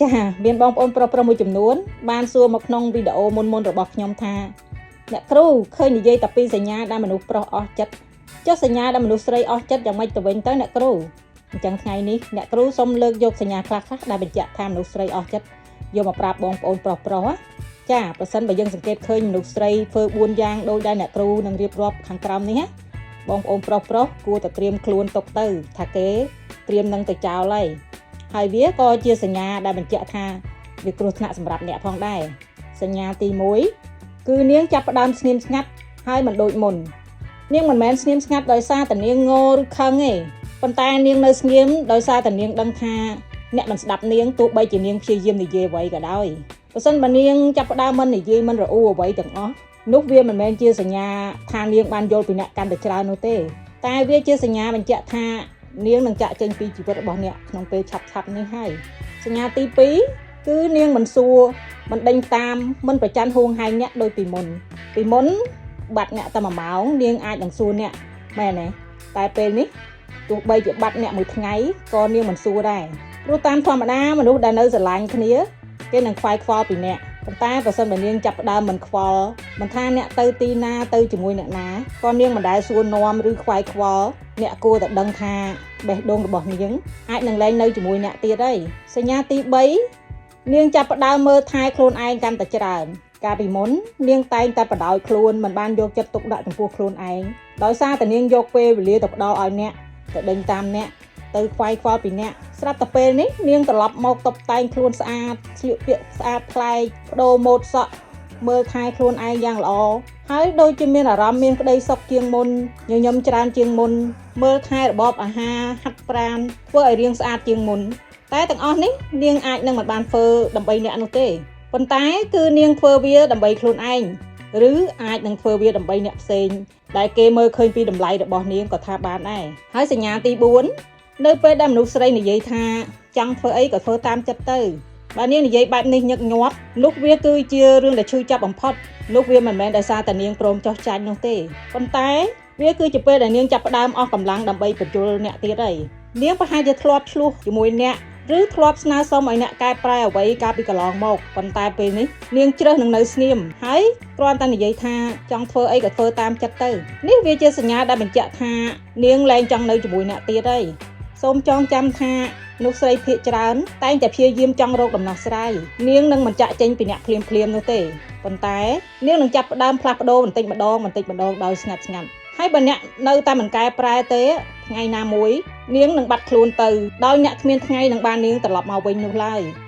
ចាមានបងប្អូនប្រុសប្រុសមួយចំនួនបានសួរមកក្នុងវីដេអូមុនមុនរបស់ខ្ញុំថាអ្នកគ្រូឃើញនិយាយតែពីសញ្ញាដែលមនុស្សប្រុសអស់ចិត្តចុះសញ្ញាដែលមនុស្សស្រីអស់ចិត្តយ៉ាងម៉េចទៅវិញទៅអ្នកគ្រូអញ្ចឹងថ្ងៃនេះអ្នកគ្រូសូមលើកយកសញ្ញាខ្លះៗដែលបញ្ជាក់ថាមនុស្សស្រីអស់ចិត្តយកមកប្រាប់បងប្អូនប្រុសប្រុសណាចាប្រសិនបើយើងសង្កេតឃើញមនុស្សស្រីធ្វើ4យ៉ាងដូចដែលអ្នកគ្រូនឹងរៀបរាប់ខាងក្រោមនេះណាបងប្អូនប្រុសប្រុសគួរតែត្រៀមខ្លួនទុកទៅថាគេត្រៀមនឹងទៅចោលហើយហើយវាក៏ជាសញ្ញាដែលបញ្ជាក់ថាវាគ្រោះថ្នាក់សម្រាប់អ្នកផងដែរសញ្ញាទី1គឺនាងចាប់ផ្ដើមស្ងៀមស្ងាត់ហើយមិនដូចមុននាងមិនមែនស្ងៀមស្ងាត់ដោយសារតែនាងងឬខឹងទេប៉ុន្តែនាងនៅស្ងៀមដោយសារតែនាងដឹងថាអ្នកមិនស្ដាប់នាងទោះបីជានាងព្យាយាមនិយាយអ្វីក៏ដោយប្រសិនបើនាងចាប់ផ្ដើមមិននិយាយមិនរអ៊ូអ្វីទាំងអស់នោះវាមិនមែនជាសញ្ញាថានាងបានយល់ពីអ្នកកាន់តែច្រើននោះទេតែវាជាសញ្ញាបញ្ជាក់ថានាងនឹងចាក់ចេញពីជីវិតរបស់អ្នកក្នុងពេលឆាប់ៗនេះហើយសញ្ញាទី2គឺនាងមិនសួរមិនដេញតាមមិនប្រច័នហួងហែងអ្នកដូចពីមុនពីមុនបាត់អ្នកតែ1ម៉ោងនាងអាចនឹងសួរអ្នកមែនទេតែពេលនេះទោះបីជាបាត់អ្នកមួយថ្ងៃក៏នាងមិនសួរដែរព្រោះតាមធម្មតាមនុស្សដែលនៅស្រឡាញ់គ្នាគេនឹងខ្វាយខ្វល់ពីអ្នកប៉ុន្តែប្រសិនបើនាងចាប់ផ្ដើមមិនខ្វល់មិនថាអ្នកទៅទីណាទៅជាមួយអ្នកណាក៏នាងមិនដែលសួរនាំឬខ្វាយខ្វល់អ្នកគួរតែដឹងថាបេះដូងរបស់នាងអាចនឹងលែងនៅជាមួយអ្នកទៀតហើយសញ្ញាទី3នាងចាប់ផ្ដើមមើលថែខ្លួនឯងកាន់តែច្រើនកាលពីមុននាងតែងតែបដ ாய் ខ្លួនមិនបានយកចិត្តទុកដាក់ចំពោះខ្លួនឯងដោយសារតែនាងយកពេលវេលាទៅផ្ដល់ឲ្យអ្នកទៅដេញតាមអ្នកទៅខ្វាយខ្វល់ពីអ្នកស្រាប់តែពេលនេះនាងត្រឡប់មកតុបតែងខ្លួនស្អាតស្លៀកពាក់ស្អាតប្លែកបដូរម៉ូដសក់មើលថែខ្លួនឯងយ៉ាងល្អហើយដូចជាមានអារម្មណ៍មានក្តីសុខជាងមុនញញឹមច្រើនជាងមុនមើលថែរបបអាហារហាត់ប្រាណធ្វើឲ្យរាងស្អាតជាងមុនតែទាំងអស់នេះនាងអាចនឹងមិនបានធ្វើដើម្បីអ្នកនោះទេប៉ុន្តែគឺនាងធ្វើវាដើម្បីខ្លួនឯងឬអាចនឹងធ្វើវាដើម្បីអ្នកផ្សេងដែលគេមើលឃើញពីតម្លៃរបស់នាងក៏ថាបានដែរហើយសញ្ញាទី4នៅពេលដែលមនុស្សស្រីនិយាយថាចង់ធ្វើអីក៏ធ្វើតាមចិត្តទៅបើនាងនិយាយបែបនេះញឹកញាប់នោះវាគឺជារឿងដែលឈឺចាប់បំផុតនោះវាមិនមែនដោយសារតែនាងព្រមចោះចាញ់នោះទេប៉ុន្តែវាគឺជាពេលដែលនាងចាប់ផ្ដើមអស់កម្លាំងដើម្បីបញ្ជុលអ្នកទៀតហើយនាងប្រហែលជាធ្លាប់ឆ្លោះជាមួយអ្នកឬធ្លាប់ស្នើសុំឲ្យអ្នកកែប្រែអ្វីកាលពីកន្លងមកប៉ុន្តែពេលនេះនាងជ្រើសនឹងនៅស្ងៀមហើយគ្រាន់តែនិយាយថាចង់ធ្វើអីក៏ធ្វើតាមចិត្តទៅនេះវាជាសញ្ញាដែលបញ្ជាក់ថានាងលែងចង់នៅជាមួយអ្នកទៀតហើយសូមចងចាំថាមនុស្សស្រីភាគច្រើនតែងតែព្យាយាមចង់រកដំណោះស្រាយនាងនឹងមិនចាក់ចេញពីអ្នកភ្លាមភ្លាមនោះទេប៉ុន្តែនាងនឹងចាប់ផ្ដើមផ្លាស់ប្ដូរបន្តិចម្ដងបន្តិចម្ដងដោយស្ងាត់ស្ងាត់ហើយបើអ្នកនៅតែមិនកែប្រែទេថ្ងៃណាមួយនាងនឹងបាត់ខ្លួនទៅដោយអ្នកគ្មានថ្ងៃនឹងបាននាងត្រឡប់មកវិញនោះឡើយ។